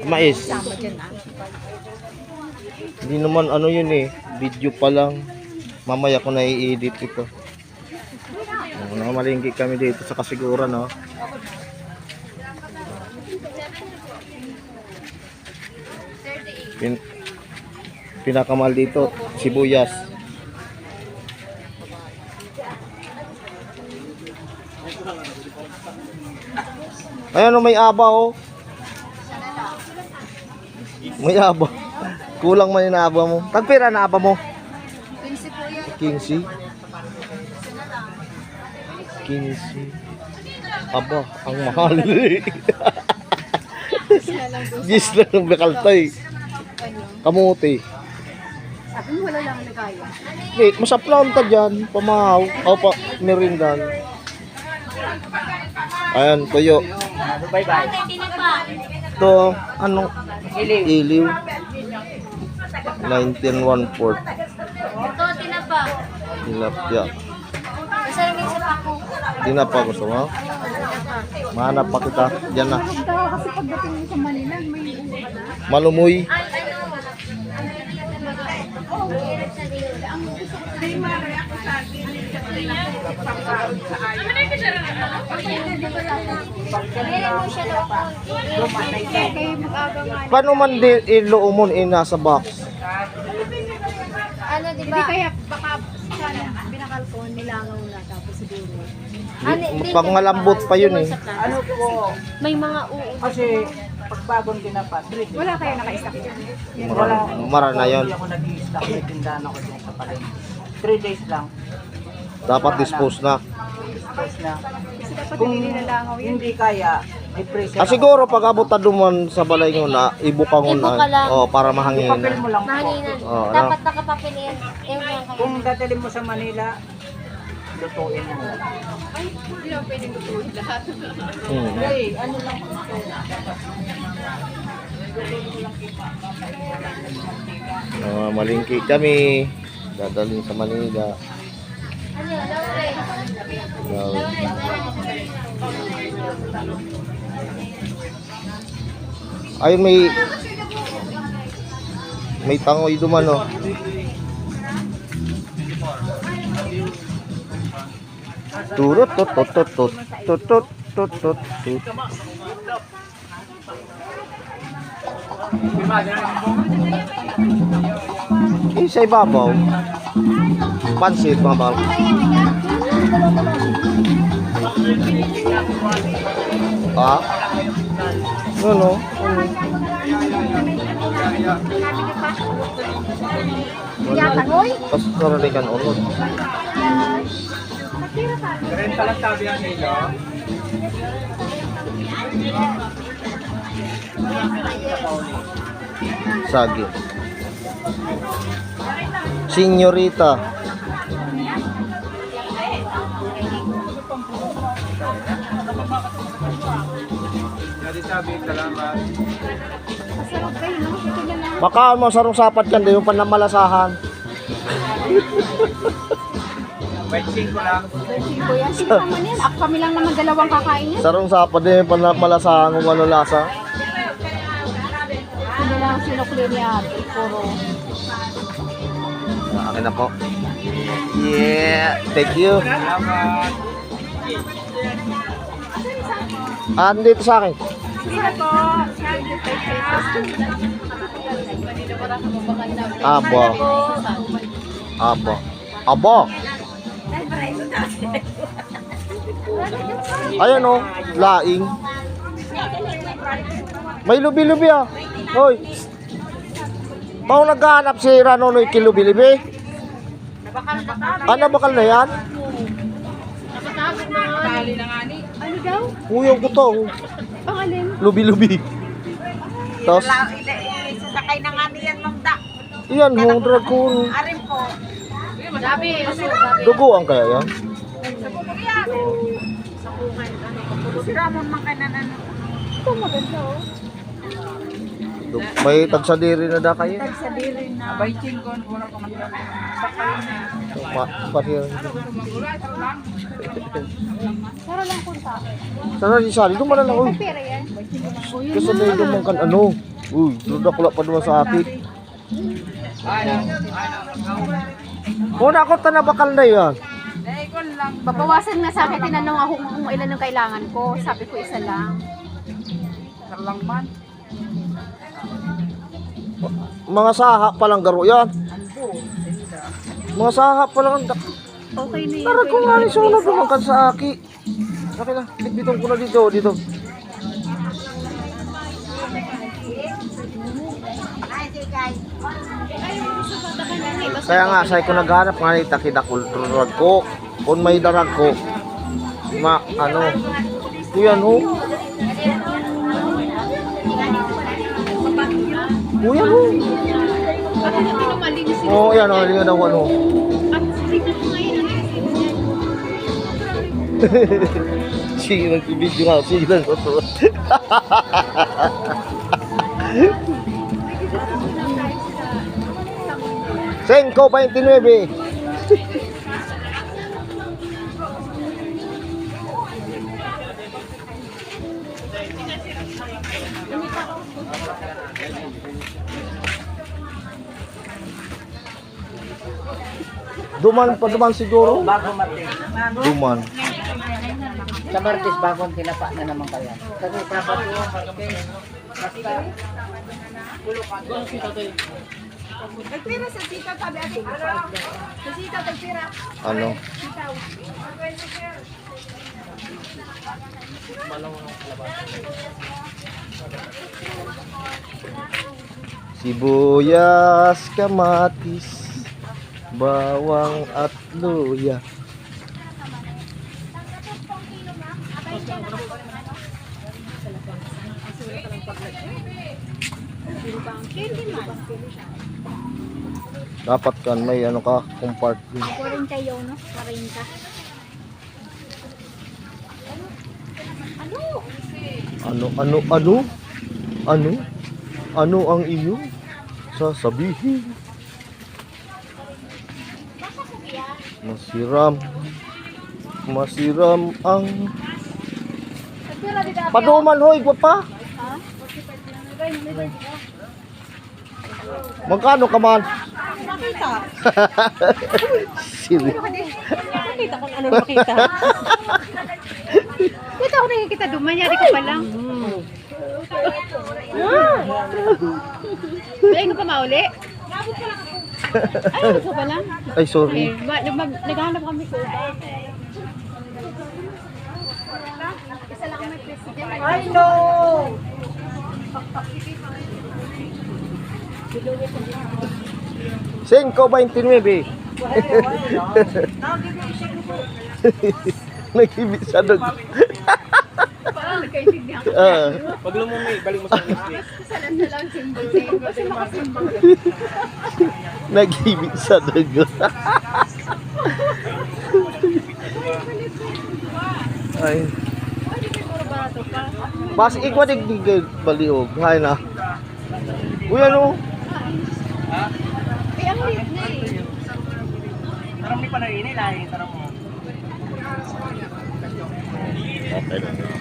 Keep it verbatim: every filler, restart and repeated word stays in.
Mais. Hindi naman ano yun eh. Video pa lang. Mamaya ko na i-edit ito. Ano, malingki kami dito sa kasiguran, no? Pin pinakamahal dito, sibuyas. Ayan o, may aba o. May aba. Kulang man yung aba mo. Tagpira na aba mo? Quince po yan. Quince? Quince. Aba, ang mahal. Gis na ng bakaltay. Kamote. Sabi mo, wala lang nagaya. Wait, masaplaw ta dyan. Pamahaw. O, pa, merindan. Ayan, tuyo. Bye-bye. Ito, ano? Iliw. Iliw. Nineteen one fourth. Ito, tinapa. Tilapia. Basta lang yung sa pako. Tinapa gusto mo? Mahanap pa kita. Diyan na. Kasi pagdating mo sa Manila, may Malumoy. Paano man di iluomon eh, nasa box? Ano, di Hindi ba? Kaya baka sana binakal ko, nilangaw na tapos siguro. Ano, Di, hindi, pangalambot hindi. Pa yun eh. Ano po? May mga uod. Kasi pag bagong tinapa, three days. Wala kayo naka-stock dyan? Mara, mara na yun. Hindi ako nag-i-stock, may tindahan ako dyan sa palengke. Three days lang. Dapat dispose na. Dispose na. Kasi dapat Kung hindi nilalangaw yun. Hindi kaya, i-freezer Ah, ako. Siguro pag abot ta duman sa balay nguna, ibuka nguna. Ibuka lang. Oh, para mahangin. Ipapil mo lang po. Mahanginan. Oh, ano? Dapat nakapapil yan. Ewan ko. Kung dadalhin mo sa Manila, lutuin mo. Ay, hindi lang pwedeng lutuin lahat. Hmm. Ay, ano lang po ito? Mga malingki kami. Dadalhin sa Manila. Ano, Laurel? Laurel. Ayun, may, may tangoy duman, oh. Turut, tut, tut, tut, tut. Tut, tut, tut, tut, tut. Eh, sa ibabaw. Pansit, mga bang. Ha? Ano, no? Yata, hoy. Pasaralikan, unod. Treinta lang sabi ang kilo. Saging. Senyorita. Dati sabi, salamat. Masarap kayo, no? Ito na lang. Makaon mo sarong sapat yan, di mo pa namalasahan. May singko lang. May singko yan. Sino naman yan? Ako, kami lang naman dalawang kakain yan. Sarong sapat din, pa namalasahan kung ano lasa. Hindi lang sinukli ni ate, puro. Akin na po. Yeah, thank you. Salamat. Ah, andito sa akin. Sino po? Abo. Abo. Abo. Ayan, oh, laing. May lubi-lubi, ah. Hoy. Pao naghahanap si Ranonoy kilubi-lubi. Ah, nabakal na yan? Ano daw? Uy, ang guto. Ang alin? Lubi-lubi. Tapos? Ila, ila, eh, sasakay na nga niyan, Ma'am Da. Iyan, ho, dragon. Arin po. Sabi, sabi. Duguan kaya yan? Si Ramon man kaya na, ano. Ito maganda, oh. May tagsadiri na da kayo. Tagsadiri na. Abay, chingkon, wala pa man. Ma, pa siya. Para lang punta. Sana di sali, dumala lang, oy. May pera yan. Kasi may dumang kan ano. Uy, duda ko lang pa naman sa akin. Una ko ta na bakal na yan. Babawasan nga sa akin, tinanong ako kung ilan ang kailangan ko. Sabi ko, isa lang. Isa lang man. Mga saha pa lang garo yan. Mga saha pa lang. Okay na yun. Tarag ko nga ni sunod naman kan sa aki. Okay na, bitbiton ko na dito, dito. Kaya nga, say ko naghanap nga ni takida kulturag ko. Kung may darag ko, ma, ano, kuya, no? Kuya, no? Oh, yan, oh, yan daw, ano. Sige, magbibidyo nga. Sige lang, susunod. Singko veintinuebe. Duman pa duman siguro. Bago Martes. Duman. Sa Martes, bagong tinapa na naman kaya. Kasi Sabado, Martes, basta. Nagpira sa sitaw, sabi ate. Sa sitaw, nagpira. Ano? Sitaw. Sibuyas, kamatis, bawang at luya. Dapat kan may ano ka, compartment. Kwarenta yun, no? Kwarenta. Ano? Ano, ano, ano? Ano? Ano ang iyong sasabihin? Masiram. Masiram ang paduman, hoy, gwapa. Magkano ka man? Makita. Sino? Makita kung ano makita. Kita ko nakikita duman, yari ka pa lang. Ay, ka pa mauli? Ay, ka pa lang? Ay, sorry. Eh, ma- mag- naghahanap kami sa iba. Isa lang may president. Ay, no! Singko veintinuebe. Nag-ibig sa dugo. Parang nagkaintindihan ka. Ah. Pag lumumi, balik mo sa English. Salan na lang, single, single. Kasi makasimbang. Nag-ibig sa dugo. Ay. Bas, ikaw digdigay baliog. Hay na. Uy, ano? Eh, ang liit na eh. Tarong ni Panoy ini, lahi, tarong mo. Okay na.